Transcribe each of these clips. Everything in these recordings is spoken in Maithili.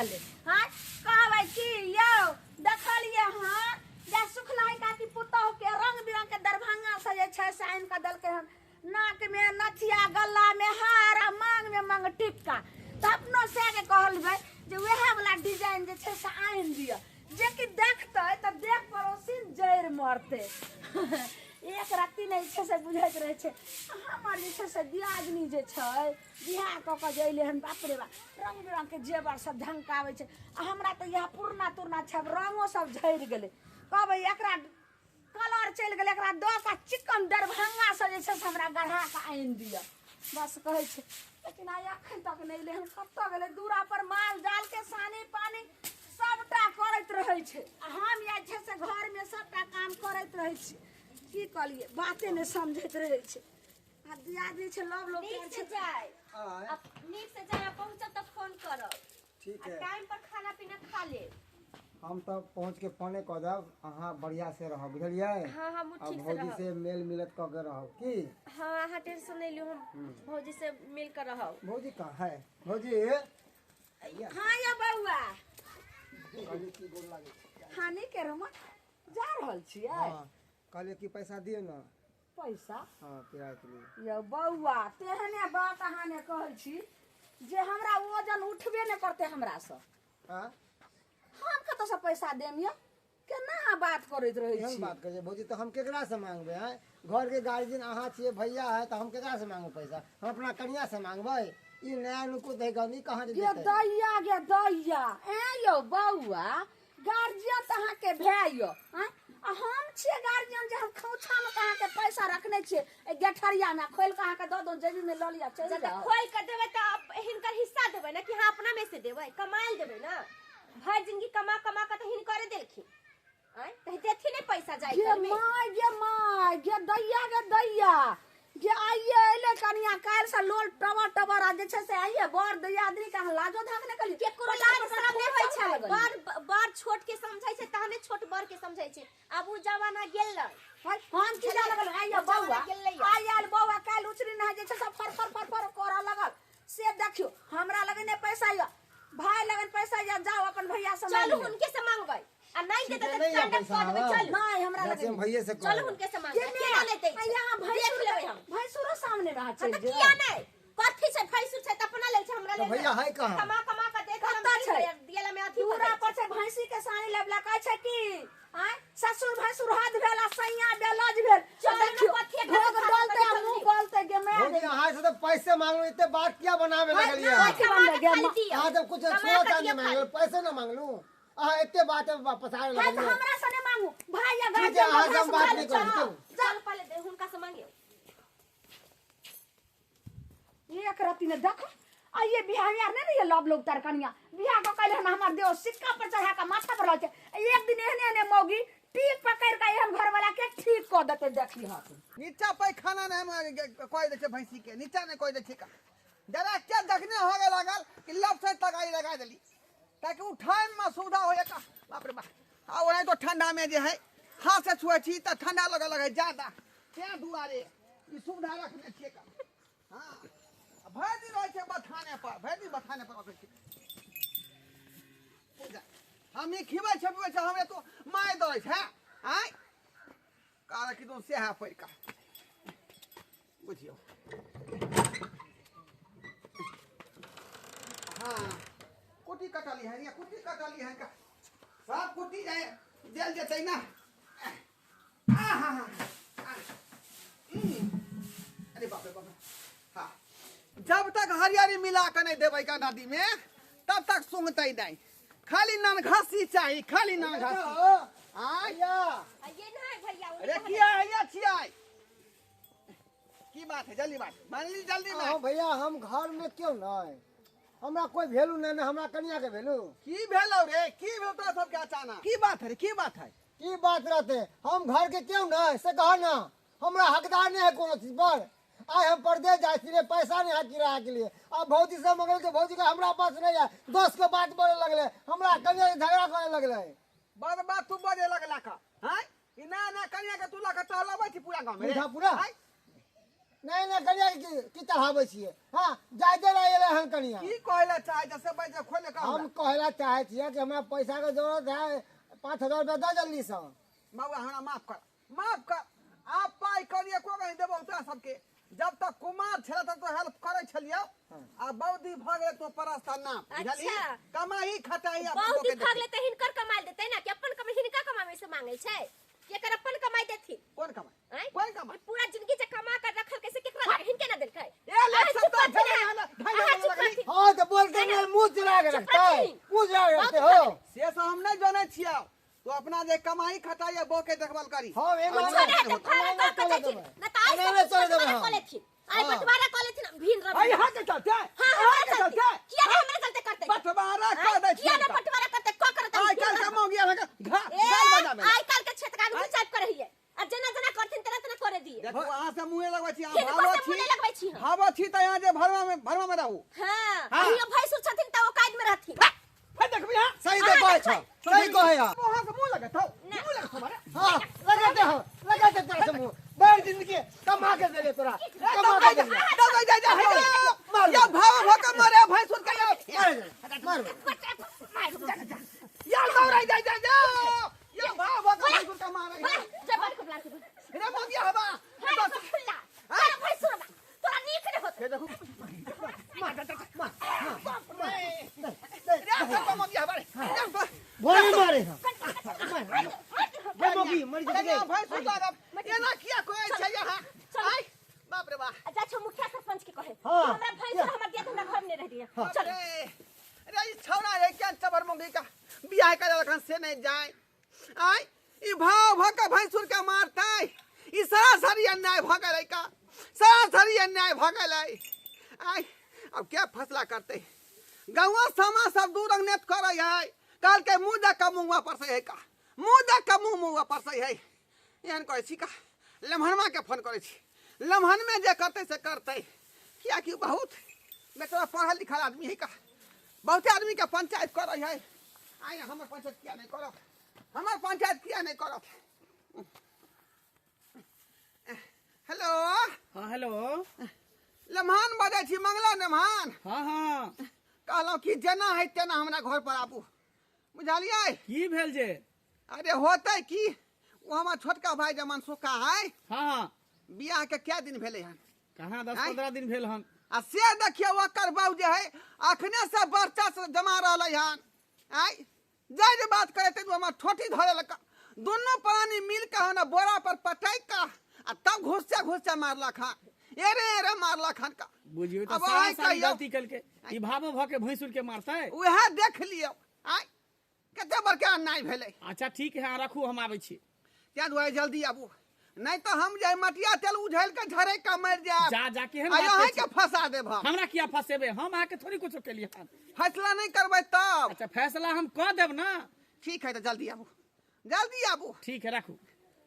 रहलै। हँ, कहबै की यौ, देखलियै हँ जे सुखलाई काकी पुतहु के रंग बिरंग के दरभंगा से जे छै से आनि कऽ देलकै हन, नाक में नथिया, गला में हार आ मांग में मंगटिक्का। तऽ अपनो सएह के कहलबै जे वएह वाला डिजाइन जे छै से आनि दिअ, जे कि देखतै तऽ देख पड़ोसिन जड़ि मरतै। एक रत्ती नहि छै से बुझैत रहै छै। हमर जे छै से दियादनी जे छै बियाह कऽ कऽ जे अयलै हन, बाप रे बाप, रङ्ग बिरङ्गके जेवर सब झमकाबै छै। आ हमरा तऽ इएह पुरना तुरना छै, आब रङ्गो सब झड़ि गेलै। कहबै एकरा कलर चलि गेलै, एकरा दऽ कऽ चिकन दरभंगासँ जे छै से हमरा गढ़ा कऽ आनि दिअ, बस कहै छै। लेकिन आइ एखन तक नहि एलै हन, कतऽ गेलै? दूरा पर माल जालके सानी पानी सबटा करैत रहै छै आ हम जे छै से घरमे सबटा काम करैत रहै छी। की कहलियै, बाते नहि समझैत रहै छै। आ दियादनी छै लव लोग नीक छै से जाय। आँय? अब नीक से जाय, पहुँचब तऽ फोन करब। ठीक आ है। टाइम पर खाना पीना खा लेब। हम तऽ पहुँच के फोने कऽ देब, अहाँ बढ़िया से रहब, बुझलियै? हाँ, हमहूँ आ ठीक से भौजी रहब। से मेल मिलत कऽ के रहब की? हाँ, अहाँ टेंशन नहीं लियौ, हम भौजी से मिल कर रहब। भौजी कहाँ है? भौजी। हाँ यौ बौआ। कहलियै की गोर लागै छै। हानि के रमन जा रहल छियै? हाँ, कहलियै कि पैसा दियौ ने। पैसा? हाँ, किराया के लिए। यौ बौआ, तेहने बात अहाँ ने कहै छी जे हमरा वजन उठबे नहि करतै हमरासँ। हाँ? हम कतऽसँ पैसा देम यौ? केना अहाँ बात करैत रहै केहन छी? बात करै छै भौजी? तऽ हम केकरा से मांगबै? आँय, घर के गार्जियन अहाँ छियै, भैया है, तऽ हम केकरा से मांगबै पैसा? हम अपना कनिया से मांगबै? ई नया नुकुर दै गनी कहाँ से गे देतै? दैया गे दैया, ऐं यौ बौआ, गार्जियन तऽ अहाँके भाय यौ, आँय, आ हम छियै गार्जियन जे हम खोँछामे कऽ अहाँके पैसा रखने छियै एहि गेठरियामे, खोलि कऽ अहाँके दऽ दौं, जेबीमे लऽ लिअ, चलि जब जाउ। खोल के देबै तऽ अब हिनकर हिस्सा देबै ने कि अहाँ अपना में से देबै? कमायल देबै ने। भरि जिंदगी कमा कमा के तऽ हिनकरे देलखिन। आँय, तऽ देथिन ने पैसा जाय गे काल में। माय गे माय गे दैया गे दैया गे, आइए अयलै कनिया, काल्हिसँ लोल टबर टबर आ जे छै से आइए बड़ दियादनी के अहाँ लाजो धाक नहि कलियै। केकरो लाज शरम नहि होइ छै। बड़ बड़ छोट के समझै छै तहने छोट बड़ के समझै छै। आब उ जमाना गेलै। हम की जाय लगल आइए उ जमाना बौआ, गेलै। आइ आयल बौआ, काल्हि उचरी नहा जे छै से फर फर फर फर करऽ लगल। से देखियौ, हमरा लग नहि पैसा यऽ, भाय लगन पैसा यऽ, जाउ अपन भैया से चलू, मांगि लिअ। हुनके से मांगबै आ नहि ठीक देतै है, तऽ नहीं है स्टैंड अप पैसा कऽ देबै। हमरा। चलू। नहि, हमरा जाइ लग छियै हम भैये से चलू, कहबै। हुनके से मांगबै। के केना नहि दै छै? यहाँ देख भैंसुर लेबै हम। भैंसुरो सामने रहै हाँ छै तऽ जे। किया नहि? कथी छै? भैंसुर छै तऽ अपना लेल छै, हमरा तऽ लेल भैया नहि। है कहाँ? कमा कमा कऽ देत, हम कतऽ की छै? करब? दियला में अथी दूरा कऽ पर छै भैंसी के सानी लेबला। कहै छै कि आँय, ससुर भैंसुर हद भेल आ सैया बेलज भेल। चल ने, देखियौ, कथी एकरा भोग से डलतै आ खाली मुँह गलतै गे माय। भौजी, अहाँ से तऽ पैसे मांगलू, एते बात किया बनावे लगलियै? कथी कमा बनलै कऽ गे खाली माय? दियौ। अहाँ जब कुछ कमा सोना कऽ चांदी दियौ मांगलू, खाली। पैसे ना मांगलू, अहाँ एते बात पसारे है तऽ लगलियै। हमरा से नहि मांगू भाय या ठीक है, गार्जियन। अहाँ से हम बात नहीं करू, चलू। चल, पहिले हुनका से मांगियौ। एक रत्ती ने देख, आइए बियाह यार नहीं रहिए लव लोग तरकनिया बियाह को कहले हन, हमर देव सिक्का पर चढ़ा के माथा पर रहै छै। एक दिन एहने एहने मौगी टीक पकड़ के एहन घर वाला के ठीक कऽ देतै, देखी हत। नीचा पैखाना नहि हम कहि दै छै भैंसी के, नीचा नहि कहि दै छै। जरा के जखने हो गेल लागल कि लब से तगाई लगा देली ताकि उठाय में सुविधा हो जाए। बाप रे बाप, आ ओनाहि तो ठंडा में जे है हाथ से छुए छी तऽ ठंडा लगे लगे ज्यादा, तें दुआरे ई सुविधा रखने छियै का। हाँ, भरि दिन रहै छै बथाने पर, भरि दिन बथाने पर रखै छियै। पूजा हम ई खिबै छै पिबै छै, हमरे तो मारि दै छै। आँय कहलक कि तुम सेहा पड़ि कऽ बुझियौ। हाँ, कुट्टी कटली है या कुट्टी कटली है का सब कुट्टी जाए देल जेतै ना। आहा अरे बाप रे बाप रे। हाँ, जब तक हरियरी मिला के नहीं देबै का नदी में तब तक सूंघतै नहीं। खाली ननघसी चाही, खाली ननघसी। आय भैया। ये नहीं भैया, उन्हें अरे कहने- किया है छियै? की बात है? जल्दी बात मान ली, जल्दी अहाँ बात। भैया, हम घर में क्यों नहीं, हमरा कोई वैल्यू नहीं ना, हमरा कनिया के वैल्यू। की भेलौ रे? की भेल तोरा सबके अचानक? की बात है रे? की बात है? की बात रहते, हम घर के क्यों नहीं से कह ना, हमरा हकदार नहीं है कोनो चीज पर। आइ हम परदेश जाइ छी रे, पैसा नहीं है किराया के लिए। अब भौजी से मंगल के भौजी के हमरा पास नहीं है, दोस्त के बात बोले लगले, हमरा कनिया के झगड़ा करे लगले। बड़ बात तू बजे लगला का। हैं, ई ना ना कनिया के तू लऽ के टहलबै छी पूरा गाँव में रे? बुझा पूरा? हैं? नहीं नहीं कनिया के की चढ़ाबै छियै। हाँ जायदे रह एलै हन कनिया। की कहै ला चाहै छ से बाजि खोले कह। हम कहला चाहै छियै कि हमरा पैसा के जरूरत है, 5000 रुपया दऽ जल्दी से। बाबू हमरा माफ कर, माफ कर। आप पाई करिए को कहीं देबो तोरा सबके। जब तक कुमार छला तब तो हेल्प करै छलियो, आ बौदी भ गेलै तो परस्ता ना बुझली। कमाई खटाई अपन बौदी भ गेलै त हिनकर कमाई देतै ना कि अपन कमाई हिनका कमावे से मांगै छै कि एकर अपन कमाई देथिन। कोन कमाई? कोन कमाई? पूरा जिंदगी जे कमा कर रखल कैसे केकरा हिनके ना देलकै? ए ले सब तो झगड़ा। हां त बोल के मुंह चला के रखतै, मुंह चला के रखतै हो। से सब हम नहीं जानै छियो, तो अपना जे कमाई खटाई है बो के देखभाल करी। हां एना ना त आई आई बंटवारा कर लेथिन भीन रवि। आई हां के चलते, हां के चलते किया ना हमरा चलते करते बंटवारा कर दे किया ना बंटवारा करते को करते। आई काल के मौगिया में घा गाल बजाबे। आई काल के क्षेत्र का चाप कर रही है आ जना जना करथिन तना तना करे दिए। देखो वहां से मुंह लगबै छी, भावो छी, भावो छी त यहां जे भरवा में रहू। हां अहियो भैंसुर छथिन त औकात में रहथिन। फिर देखबी। हां सही तो कहै छ, सही कहै है। वहां से मुंह लगत हो, मुंह लगत हमारे। हां लगाते हो, लगाते तोरा से मुंह। भर जिंदगी कमा के देले तोरा, कमा के देले। जा जा जा या भाव भ के मारे भैंसुर के मार मार या दौड़ाई जा जा जा या भाव भ के भैंसुर के मारे। जा बात को बुला के रे मोदिया हवा खुला अरे भैंसुर तोरा नीक ने होत। देखो मार मार रे सब मोदिया हवा रे भोरे मारे। हां रे मोगी मर जेतै भैंसुर लागब एना किया कोई छै यहां? आइ बाप रे बाप। अच्छा छो मुखिया सरपंच के कहे हमरा भैंसुर हमर दिया हमरा घर में रह दिया। चल रे ई छौड़ा रे क्या चबर मोगी का बियाह करे लखन से नहीं जाए। आइ ई भाव भ के भैंसुर के मारतै, ई सरासरी अन्याय भ गेलै का, सरासरी अन्याय भ गेलै। आइ अब क्या फैसला करतै? गाँव समा सब दू रंग नेत करै है। काल के मुँह देख के मुँह पर से है का, मुँह देख के मुँह मुँह पर से है। एहन करै छी का लम्हनमा के फोन करै छी, लम्हनमे जे करतै से करतै। कियाकि बहुत बेटा पढ़ल लिखल आदमी है का, बहुते आदमी के पंचायत करै है। आइ हमर पंचायत किया नहीं करत, हमर पंचायत किया नहीं करत? हेलो। हाँ हेलो, लम्हान बजै छी, मंगला लम्हान। हाँ हाँ कहलहुँ कि जेना है तेना हमरा घर पर आबू, बुझलियै? की भेल जे? अरे होतै की, ओ हमर छोटका भाई जे मनसुखा है। हाँ हाँ बियाह के क्या दिन भेलै हन? कहाँ 10-15 दिन भेल हन। आ से देखियौ ओकर बाबू जे है अखने से वर्चस्व जमा रहलै हन। आइ जाय जे बात करे ते हमर ठोठी धरे लक, दुनू प्राणी मिल के हन बोरा पर पटैक के आ तब घुस्से घुस्से मारलक हन, एरे एरे मारलक हन का। बुझियौ त सारा गलती कलके ई भावो भ के भैंसुर के मारतै, उएह देख लियौ। आइ कते बड़का अन्याय भेलै। अच्छा ठीक है, रखू हम आबै छी। ताहि दुआरे जल्दी आबू, नहीं तो हम जे मटिया तेल उझेल के झरे के मर जाएब। जा जा के हम अहाँ के फंसा देब। हम हमरा किया फंसेबे? हम अहाँ के थोड़ी कुछो केलिए हन। फैसला नहीं करबै तब। अच्छा फैसला हम क देब ना। ठीक है तो जल्दी आबू, जल्दी आबू। ठीक है रखू।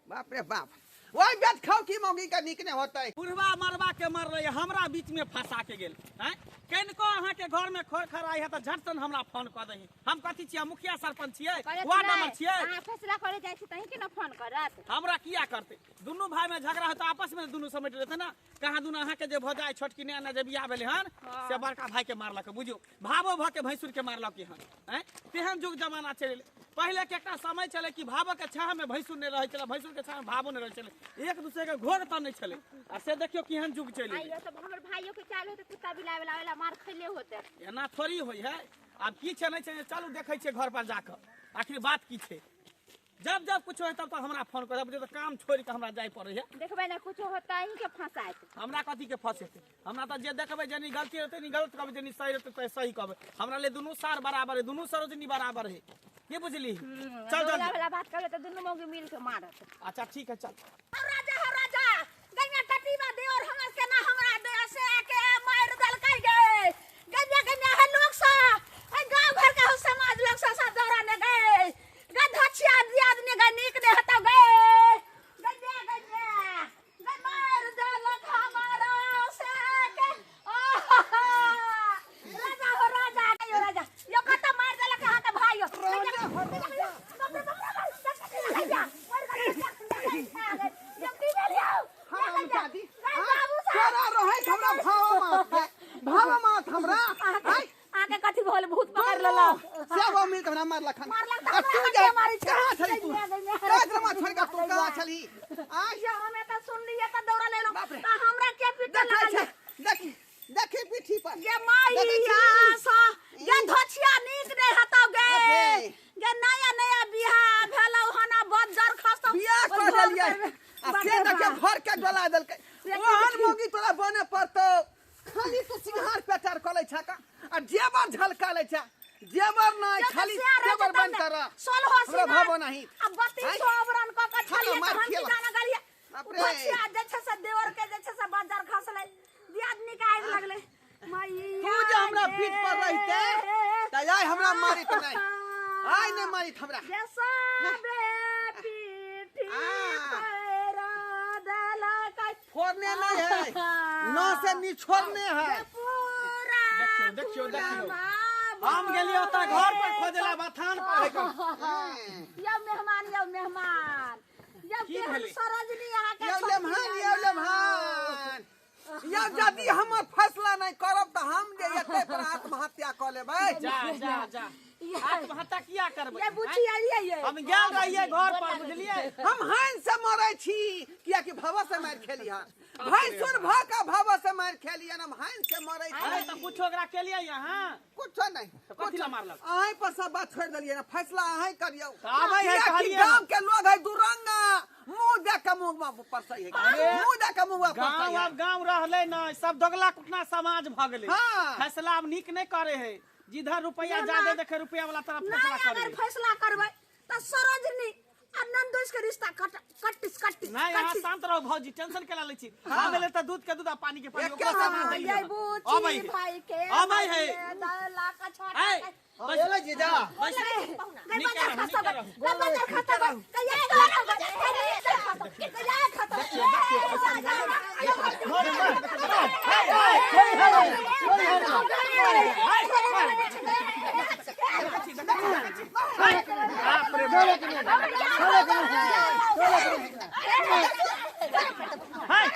बाप रे बाप, वही बेच खाओ की मौगी का नीक नहीं होतै। बुढ़वा मरवा के मर रही हमरा बीच में फंसा के गेल हैं। कनिको अहाँ के घर में खोर खराई है त झटसन हमरा फोन क दही। हम कथी छियै? मुखिया सरपंच छियै, वार्ड मेंबर छियै। अहाँ फैसला करे जाइ छी तहीं के न फोन करत। हमरा किया करतै? दुनू भाई में झगड़ा है त आपस में दुनू समेट लेतै ना। कहाँ दुनू अहाँ के जे भ जाय छोटकी ने जे बियाह भेलै हन से बड़का भाई के मारलक, बुझियौ भावो भ के भैंसुर के मारलक हन हैं। तेहन जुग जमाना चलि गेलै। पहिले के एकटा समय छलै कि भावो के छाह में भैंसुर नहि रहै छलै, भैंसुर के छाह में भावो नहि रहै छलै, एक दूसरे के घोर तऽ नहि छलै। आ से देखियौ केहन जुग चलि गेलै। आइयो तऽ हमर भाइयो के चालू होतै कुत्ता बिलाय वाला वाला मार खैले होतै। एना थोड़ी होइ है। आब की छै नहि छै चलू देखै छियै घर पर जाकऽ आखिर बात की छै। जब जब कुछो है तब तक हमरा फोन करब, तऽ काम छोड़ि कऽ हमरा जाय पड़ै है। देखबै ने कुछो होतै अहीं के फंसायत। हमरा कथी के फंसेतै? हमरा तऽ जे देखबै जेनी गलती रहतै नी गलत कहबै, जेनी सही रहतै ते सही कहबै। हमरा ले दुनू सार बराबर है, दुनू सरोजनी बराबर है, की बुझली? चल चल वाला बात करबै तऽ दुनू मौगी मिल के मारत। अच्छा ठीक है चल। राजा हो राजा, गंगा टटीबा दे और हमर के ना हमरा दे से आके मार देलकै गे। गंगा गंगा है लोग सा, गांव घर के हो समाज लोग सा सब दौरा ने गए। गधा छिया आदमी गे नीक ने हतौ गे। गंगा गंगा गे मार देलक हमरा से के। राजा हो राजा, यो राजा, यो कत मार देलक अहाँ के भाई यो। राजा हो राजा। बाप रे बाप रे, गंगा मर गेल। यो की भेल यौ? हम दादी बाबू साहब मारलक हन। मारलक तऽ आ हमरा तू हाथे जे मारै छै। कहाँ छली तू? गै माय, कार्यक्रम छोड़ि कऽ तू कहाँ छली? आँय? ये हमे तऽ सुनलियै तऽ दौड़ल एलहुँ बाप रे। तऽ हमरा के पीटऽ देखै लागल छै, देखी देखी पीठी पर। गे माइया सा गे धोछिया नीक नहि हेतौ गे। बाप रे। गे नया नया बियाह भेलौ हन आ बज्जर खसतौ। बियाह ओहि कऽ घर देलियै पर आ बाप से रे देखियौ बाप। भर के डोला देलकै। रे ओहन देखी। मौगी तोरा बने पड़तौ। खाली तू सिंघार पेटार कऽ लै छह का आ जेवर झलका लै छह। जेवर नहि, जब खाली से रहे तेवर छै बंद तब कर। ने सोलहो हमरा सिंगार भावो नहि। आ 32 आवरण कऽ के छलियै मार तऽ हम की खियेलक। जाना गेलियै। बाप रे। धोछिया जे छै से देवर के जे छै से बज्जर खसलै, दियादनी के आगि लगलै। मैया तू जे हमरा गे। पीठ पर रहिते तऽ आइ हमरा मारित नहि, आइ नहि मारित हमरा। गे सबे पीठी आ। पर देलकै। फोड़ने नहि है, नौ से निछोड़ने है। पूरा देखियौ, देखियौ, देखियौ। कुलमा हम गेलियै ओतऽ घर पर खोजला बथान पर है कऽ। यौ मेहमान, यौ मेहमान, यौ की केहन भेलै? सरोजनी अहाँके यौ छोटकी लेमहान, यौ लेमहान, यौ यदि हमर फैसला नहि करब तऽ हम जे एते पर आत्महत्या कऽ लेबै। जा जा जा, आत्महत्या किया करबै? ये बुच्ची आइए ये। हम गेल रहियै घर पर, बुझलियै? हम हानि से मरै छी कियाकि भव से मारि खेली हन, भैंसुर भऽ कऽ भव से मारि खेली हन, हम हानि से मरै अरे छी। तऽ कुछो ओकरा केलियै अहाँ? कुछो नहि। तऽ कथी लए मारलक? अहीं पर सब बात छोड़ि देलियै ने, फैसला अहीं करियौ। तऽ आबै है कियाकि कहलियै। गाँव के लोग है दुरंगा, मुँह देख के मुँह में परसै है, अरे, मुँह देख के मुँह में परसै गाँव है। आब गाँव रहलै नहि, सब दोगला कुटना समाज भऽ गेलै। हाँ। फैसला आब नीक नहि करे है, जिधर रुपया ज्यादा देखे रुपया वाला तरफ फैसला नहि करे अगर है। फैसला करबै तऽ सरोजनी आ नंदोस के रिश्ता कट कट्टिस कट्टिस नहीं, अहाँ कट्टिस। शांत रहो भौजी, टेंशन केला लै छी। हम एलै तऽ दूध के दूध आ पानी के पानी एके ओकरा साथ साथ हाँ, देलियै ये हन। बुच्ची अबै है। भाई के अबै है। दला का छोटा ऐ, के- बस- एलै जीजा। बस- गई नीक बाजार रहू, खसबै, नीक रहू। गई बाजार खसबै, कहिया खसबै, कहिया खसबै, कहिया खसबै। हाय,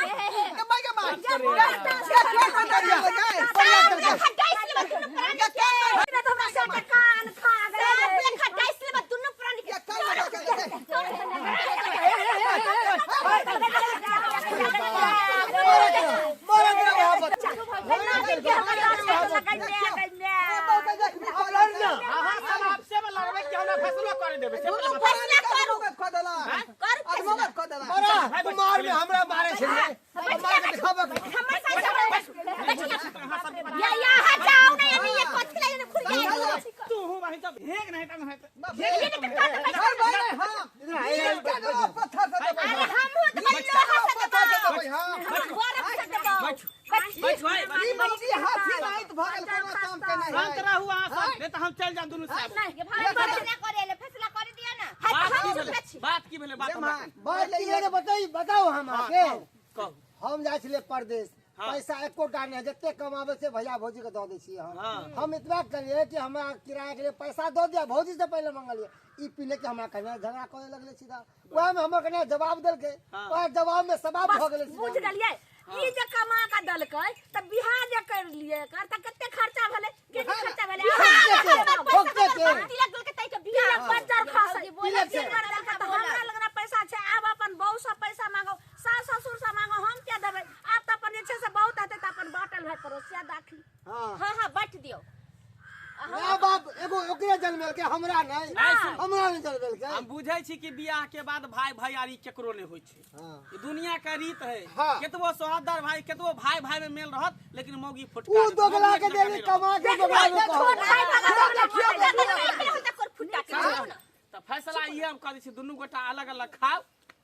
गे माय, गे माय। कान खा गए। ये कान लगा के दे। मारा के मोहब्बत। आब लड़ ना। अहाँ सब आपसे में लड़बै कि हमरा फैसलो करे देबै से दुनू पहिले बताउ। प्राणी के अधमगत कऽ देलक। अधमगत कऽ देलक। मारा, तू मार में हमरा मारे छलियै। हम मार के देखाबऽ के। तू हूँ वहीं तब हेग नहीं तब नहीं हर भाई नहीं, हाँ। ये के देलक पत्थर से देबै हम। ये के देलक पत्थर से देबै हम। बैठ भाई, ई मौगी हाथी नाहित भऽ गेल, कोनो काम के नहि शांत है। रहू अहाँ सब, नहीं तऽ हम चलि जायब दुनू साहब। बात की भेलै? बात की भेलै? बात ले हमरा मान। बात की भेलै बताई, बताउ हम अहाँके। कहू। हम जाइ छलियै परदेश, हाँ। पैसा एकोटा नहि, जते कमाबै से भैया भौजी के दऽ दै छियै हम। हाँ। हम इतना करियै कि हमरा किराया के लिए पैसा दऽ दिया, भौजी से पहिले मंगलियै। ई पीले के हमरा कन्या झगड़ा करे लगलै सीधा। वएह में हमर कन्या जवाब देलकै, हाँ। वएह जवाब में सवाब भऽ गेलै बुझ सीधा। गेलियै? ई जे कमा के देलकै तऽ बियाह जे कर लियै एकर तऽ कते खर्चा भेलै, केते खर्चा भेलै? भोगते के। तिलक बज्जर खसै। तिलक से। तिलक देलकै तऽ हमरा लग ना पैसा छै, आब अपन बहू से पैसा मांगो, सास ससुर से मांगो, हम क्या देबै? आब तऽ अपन जे छै से बहुत हेतै तऽ अपन बाटल भाय पड़ोसिया दाखी। हाँ। हाँ हाँ बांट दियो। माय बाप एगो ओकरे जन्मेलकै, हमरा नहि, नहीं, सुन। हमरा नहि जन्मेलकै। हम बुझै छी कि बियाह के बाद भाई भैयारी केकरो नहि होइ छै। हाँ। ई दुनिया के रीत है। हाँ। केतबो सोहादार भाई, केतबो भाई भाई में मेल रहत, लेकिन मौगी फुटका ऊ देत। दोगला मौगी के एक जगह देली नहि रहत। कमा के दोगला के छोट भाई तऽ फैसला इहे हम करै छी, दुनू गोटा अलग अलग खाउ,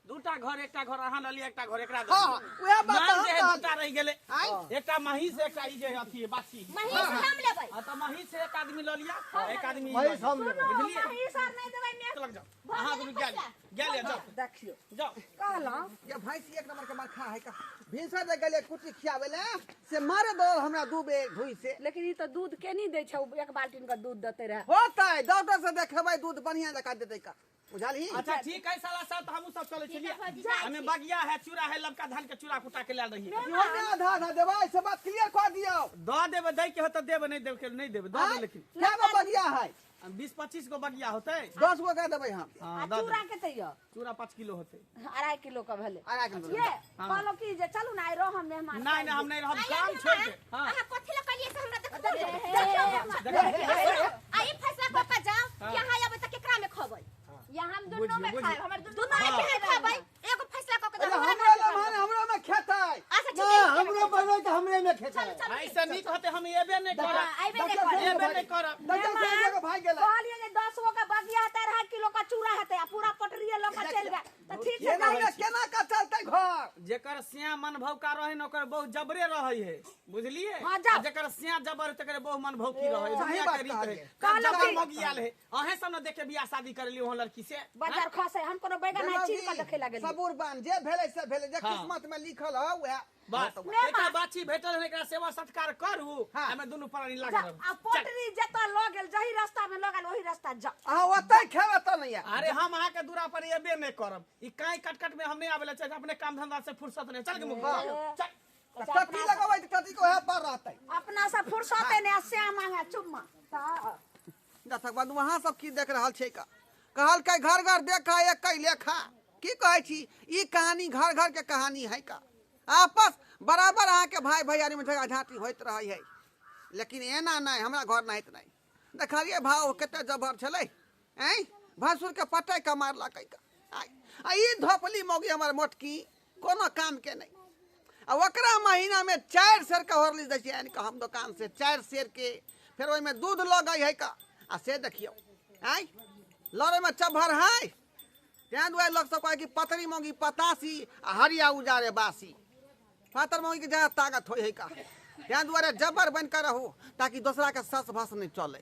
दूटा घर, एकटा घर अहाँ लऽ लिअ, एकटा घर एकरा दऽ हाँ, दियौ। उएह बात नाम तऽ हम जे है कहलियै। दूटा रहि गेलै, आँय? एकटा महिष, एकटा ई जे अथी है, बाछी। महीष हम लेबै। हाँ, तऽ महिष एक आदमी लऽ लिअ, एक आदमी ई लऽ महिष लिअ। हम लेबै। बुझलियै? महीष आर नहि देबै मेह। लग जाउ अहाँ दुनू, गेल गेल जाउ देखियौ जाउ। कहलहुँ ये भैंसी एक नंबर के मरखा है का। भिनसर जे गेलियै कुट्टी खियाबै लए, से मारे दौड़ल हमरा दू बेर धुइ से। लेकिन ई तऽ दूध के नहीं दै छै, एक बाल्टीन के दूध देते रहे। होतै, डॉक्टर से देखेबै, दूध बढ़िया जकाँ देतै का। बुझलही? अच्छा ठीक है साला साहब, तो हमहूँ सब चले ठीक है, भौजी, छलिए। जाइ हमें छी। बगिया है, चूड़ा है, लबका धान के चूड़ा कुटा के लाल रही। इहो ने आधा आधा देबै से बात क्लियर कऽ दियौ। दऽ देबै, दै के होतै देबै, नहीं देबै के नहीं देबै, दऽ देबै लेकिन। कै गो बगिया है? 20-25 गो बगिया होतै। 10 गो के देबै हम। हाँ, आ दऽ चूड़ा देबै। के तैयो? चूड़ा 5 किलो होतै। 2.5 किलो के भेलै। 2.5 किलो। ये कहलहुँ की जे चलू ने आइ रहब मेहमान। नहीं नहीं, हम नहीं रहब, आइए काम मेहमान, छोड़ के। हाँ। अहाँ कथी लए कहलियै से हमरा देखबो नहि। देखियौ मेहमान। देखियौ, आ ई फैसला कऽ के जाउ कि अहाँ अयबै तऽ केकरा मे खबै? या हम दुनू में बुझियौ, खाएब, हमर दुनू दुनू में एके मे खबै, एगो फैसला कऽ के अरे जाउ। हमरो लम्हा ने हमरो में खेतै। अच्छा ठीक ना है, हमरो बनबै तऽ हमरे में खेतै। चलू चलू। ऐसे नीक होते हम एबे नहीं करब। अयबे नहि देखियौ, करब। एबे नहीं करब। देखियौ, से एगो भागि गेलै। कहलियै जे 10 गो के बगिया हेतै, 2.5 किलो के चूड़ा हेतै आ पूरा पटरिये लऽ के चलि गेल तऽ ठीक छै। केना ने केना के चलतै घर? जेकर सिया मन भौका रहे न ओकर बहु जबरे रहे है, बुझलिए? हाँ, जाओ। आ जेकर सिया जबर तकर बहु मन भौकी रहे। सही दुनिया बात के रीत है। कहलियै। कहलहुँ जबर की- मौगी आयल है, अहें सब न देखे बियाह शादी कर लियो लड़की से। बाजार खसे हम कोनो बैगन है चीर के देखे लागलियै। सबूर बान, जे भेलै से भेलै, जे हाँ। किस्मत में लिखल हो वएह। बस मेहमान। एकटा बाछी भेटल है, एकरा सेवा सत्कार करू। हाँ। हमें दुनू प्राणी जा, लागल रहब। आ पोटरी जतऽ लऽ गेल, जही रास्ता में लऽ गेल ओही रास्ता जा। अहाँ ओतै खेबै तऽ नहि आयब। अरे हम अहाँ के दूरा पर एबे नहीं करब। ई काई कटकट में हम नहीं आवेला चाहे, अपने काम धंधा से फुर्सत नहीं। चल के मुख चल। तऽ टट्टी लगबै तऽ टट्टी के ओएह पर रहतै। अपना से फुर्सते ने आ श्याम मांगे चुम्मा। तऽ दर्शक बंधु, अहाँ सब की देख रहल छै? का कहलकै घर घर देखा एक लेखा। की कहै छी, ई कहानी घर घर के कहानी है का। आपस बराबर अहाँके भाई भैयारी में झगड़ा झाँटी होइत रहै है, लेकिन एना नहि, हमरा घर नाहित नहि। देखलियै भाव कते जबर छलै, ऐं भैंसुर के पटै के मारलकै का। आइ आ ई धोपली मौगी हमर मोटकी कोनो काम के नहि। आ ओकरा महीना में 4 सेर के हॉर्लिक्स दै छियै आनि कऽ हम दोकान से, 4 सेर के, फेर ओहिमे दूध लगै है का। आ से देखियौ, आँय लड़ैमे चभर है। तेँ दुआरे लोक सब कहै कि पतरी मौगी पतासी आ हरिया उजारे बासी। पातर मौगी के ज्यादा ताकत होइ है का। तेँ दुआरे जबर बनि कऽ रहू ताकि दोसरा के सस भस नहि चलै।